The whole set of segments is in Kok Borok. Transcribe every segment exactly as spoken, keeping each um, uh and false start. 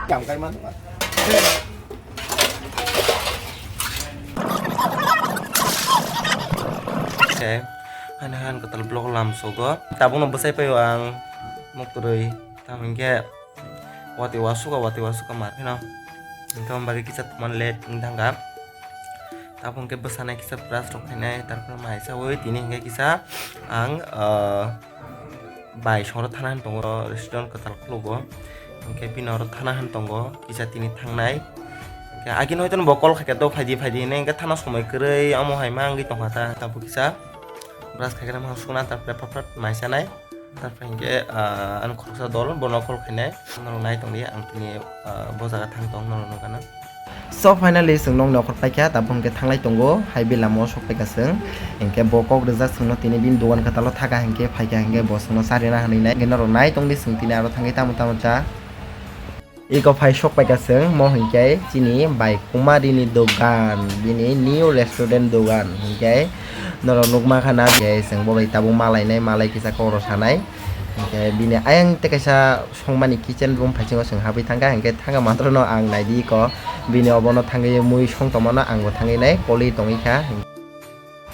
Kam kai man. Okay. Ani han kwtal block lam sogo. Tabukno bwsai paio ang muktrwi. Tamo hinkhe watwi wasuka, watwi wasuka mar phino. Hinkhe omo bagwi kisa tongmani late wng thangkha. Tabuk hinkhe bwsanai kisa brush rok khainai, tarpore mai saui tini hinkhe kisa ang, ah, bai songro thana han tongo, restaurant kwtal khulugo. Hinkhe bini oro thana han tongo, kisa tini thangnai. Hinkhe agini hoito bo call khaikha, "Do phaidi, phaidi," hinwi, hinkhe thana somoi kwrwi, omo hai ma wngwi tongkha ta, tabuk kisa brush khaikhe tamo sukna, tarpore phaprat mai sanai. Tarpore hinkhe, ah, ani khoroksa dol bono call khainai. Norok nai tongdi, ang tini, ah, bo jaga thang tong, norok nukha na. So finally chwng nokni okhor paikha, tabuk hinkhe thanglai tongo, hai bini lama o sok paikha chwng. Hinkhe bo kok rijak chwngno tini bini dogan kwtalo thaka hinkhe phaikha hinkhe bo chwngno charina hinwi nai. Hinkhe norok nai tongdi chwng tini aro thangwi tamo tamo cha. Eko phai sok paikha chwng, mo hinkhe chini bai Kumari ni dogan, bini new restaurant dogan hinkhe norok nukma khana, hinkhe chwng bo bai tabuk malainai, malai kisa kok rw sanai. Hinkhe bini ayang tei kaisa songmani kitchen room phaisingo chwng habwi thangkha, hinkhe thangkha matrono ang naidi eko bini obono thangwi mui song tongmano, angbo thangwi nai kolwi tongwi kha.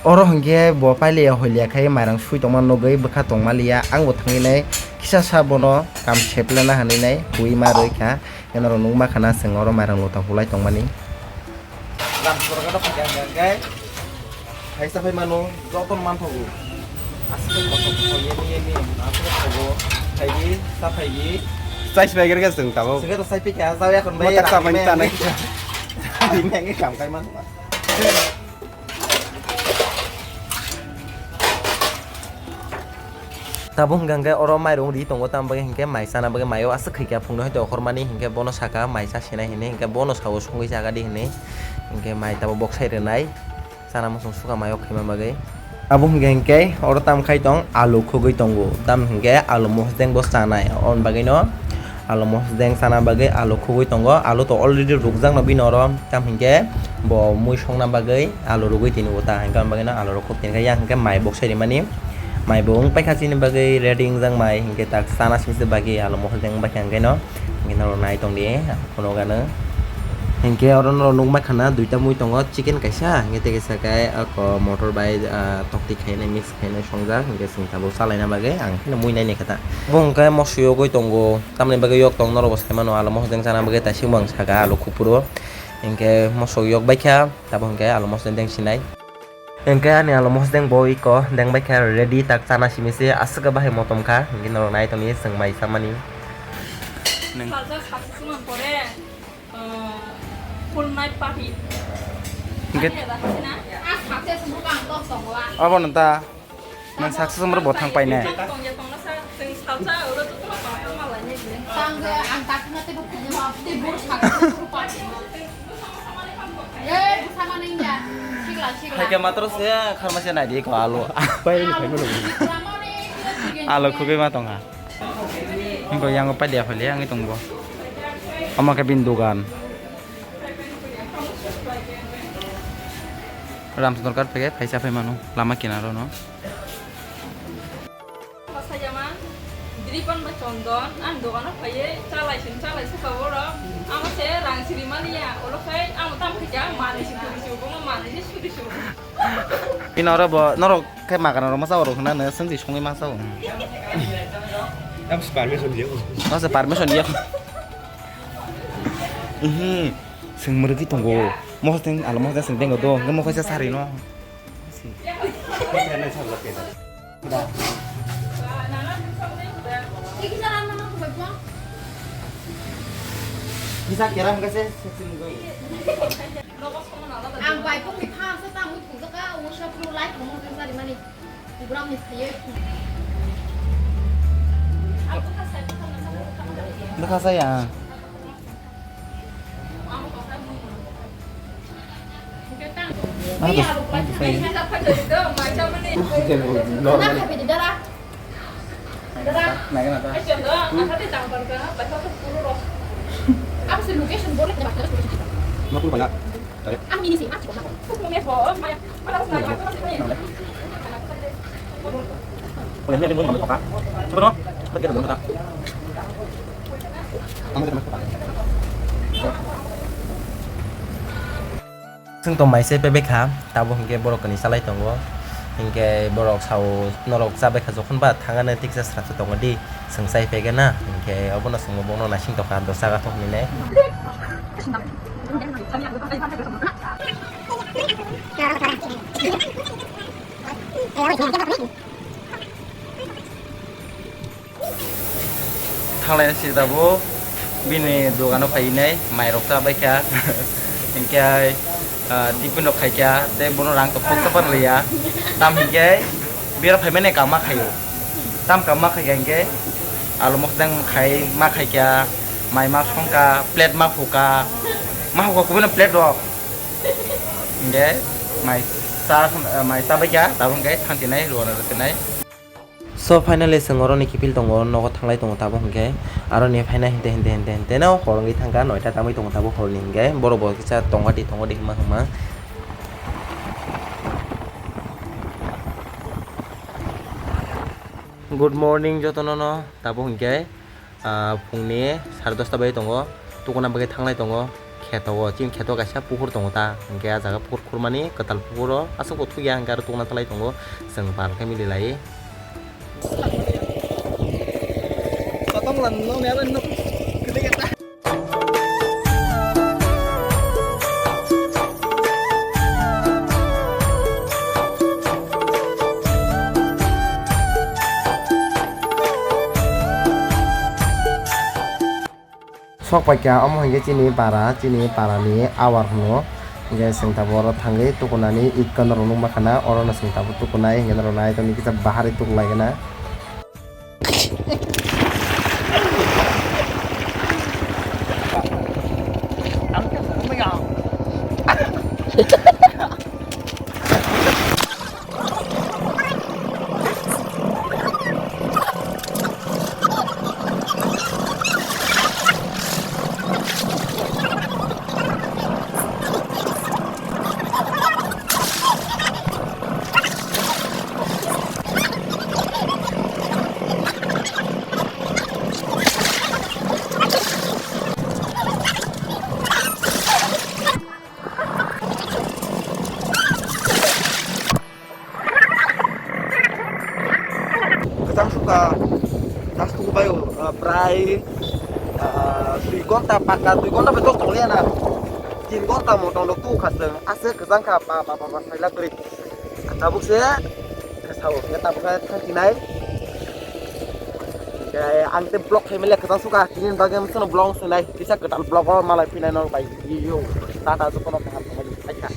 Oro hinkhe bo pailiya hoiliya khai mairang sui tongma nugwi bwkha tongma liya, ang bo thangwi nai kisa sa bono kam seplana hinwi nai hui ma rwi kha. Khe norok nukma khana chwng oro mairang lota hulai tongmani. Lam sorokno phaikha hwnkhe phaisa phai mano joto manthogo. Aswk kotor kotor yemi yemi aswk thogo. Phaidi, ta phaidi. Chai sibai gerga chwng tabuk. Swngkhe to chai phikha, chao ekhon bai. Mo tak samani tanai. Rimeng kam kai man. Tabuk hwnkha hwnkhe oro mairung ri tongo, tamo bagwi hinkhe mai chana bagwi maio aswk khaikha phungni hoito okhormani, hinkhe bono saka mai chasinai hinwi, hinkhe bono sao songwi chagadi hinwi, hinkhe mai tabuk boksai rwnai, chana muchung suka maio khaima bagwi. Abo hwnkha hinkhe oro tamo khai tong, alu khugwi tongo, tamo hinkhe alu mosdeng bo chanai, aboni bagwino. Alu mosdeng chana bagwi alu khugwi tongo. Alu to already rukjakno bini oro, tamo hinkhe bo mui songna bagwi alu rugwi tini o ta hinkhe, aboni bagwino alu rok khuk tini kha. Yang hinkhe mai boksai rimani, mai bo wng paikha chini bagwi ready wngjak mai, hinkhe tak chana simi se bagwi alu mosdeng wng paikha hinkhe no, hinkhe norok nai tongdi phunukgano. Hinkhe oro norok nukma khana duita mui tongo, chicken kaisa, hinkhe tei kaisa khe ako motor bai, ah, tokti khainai mix khainai songjak, hinkhe chwng tabuk chalaina bagwi ang phano mui nainai kha ta. Bo hinkhe moso yogwi tongo. Tamoni bagwi yok tong norok bo sai mano, alu mosdeng chana bagwi taisik bo ang saka alu khupuru. Hinkhe mosok yok baikha, tabuk hinkhe alu mosdeng deng sinai. Hinkhe ani alu mosdeng bo iko deng baikha ready, tak chana simi se aswk bahai motom kha, hinkhe norok nai tongwi chwng mai chamani. Nwng salsa sasi swnam pore, uh, full night party. Hinkhe ani eba hasina, ah, success mo kang tok tok wa. Abo nang ta. Nang success wngmani bo thang painai. Hai khe matro se kharma se nai di ko alu. Pai ni phai mano. Alu khugwi ma tongha. Hinkhe yang pai dia phai le yang tongbo. Omo khe bini dogan. Ramchandra Ghat phaikhe phaisa phai mano lama kinaro no. Sayama, Dripan bai Chondon, ang dogano phaiwi chalai sin chalai suka oro. Amo se rang siri maliya, olo khai amo tam khaja, mani si puri si, bono mani si suri si. Pino oro bo, norok khai magana oro masa oro hwnna no, sengsi songwi masa o. Amo se permission diya. Amo se permission diya. Mhm. Seng murgi tongo. Mohos teng, alo mohos teng seng dengo do. Nge mohos sa sari no. Bisa kira nge se, se seng go. Ang bai pok ni pha sa ta mui pung ka, u sa pru lai pung mo sa ri mani. Bura mui khaye. Bwkha saya. Chwng tong mai se pebek kha, tabuk hinkhe borok kani chalai tongo. Hinkhe borok sao norok chabai kha jokhon ba thangani tiksa srapsa tongo di, chwng chai pegena. Hinkhe obono chwngno bono naising tongkha, do chaga thok hinwi nai. Thanglai si tabuk bini dogano phainai mairok chabai kha. Hinkhe, ah, tiffin rok khaikha tei bono rang tok tok chapan liya. Tam hinkhe bira phaimani kama khaio. Tam kama khaikha hinkhe alu mosdeng khai ma khaikha, mai ma songkha, plate ma hukha, ma hukha kubui no plate rok. Hinkhe mai cha, mai chabai kha tabuk hinkhe thang tinai ruana rw tinai. So finally chwng oroni kiphil tongo, nogo thanglai tongo tabuk hinkhe. Aroni phaina hinte hinte hinte hinte no hor wngwi thangkha, noita tangwi tongo tabuk horni hinkhe. Borok bo kisa tongkha di tongkha di hima hima. Good morning jotono no tabuk hinkhe. Ah, phungni sare dosta bai tongo, tukuna bagwi thanglai tongo kheto o. Chini kheto kaisa pukur tongo ta, hinkhe ah jaga pukur khurmani kwtal pukur o aswk bo thukya, hinkhe aro tukuna thalai tongo, chwng bar khe mili lai. Sok paikha omo hinkhe chini para, chini para ni awar hwno. Hinkhe chwng tabuk oro thangwi tukunani ikon rok nukma khana, oro no chwng tabuk tukunai hinkhe norok nai tongni kisa bahari tuklai gana. Kwchang sukha, tas tuku bai, ah, prai, ah, dui gonta, paka dui gonta bai tok tonglia na. Tin gonta mo tong dok tu kha se, ase kwchang kha, pa, pa, pa, pa, saila kwrwi. Tabuk se, sao, ya tabuk kha thang tinai. Ang te vlog khai mele kwchang sukha, tini bagwi ang sono vlog sunai, kisa kwtal vlog o malai phinai no bai, yo, tata jotono kaham tongmani, acha.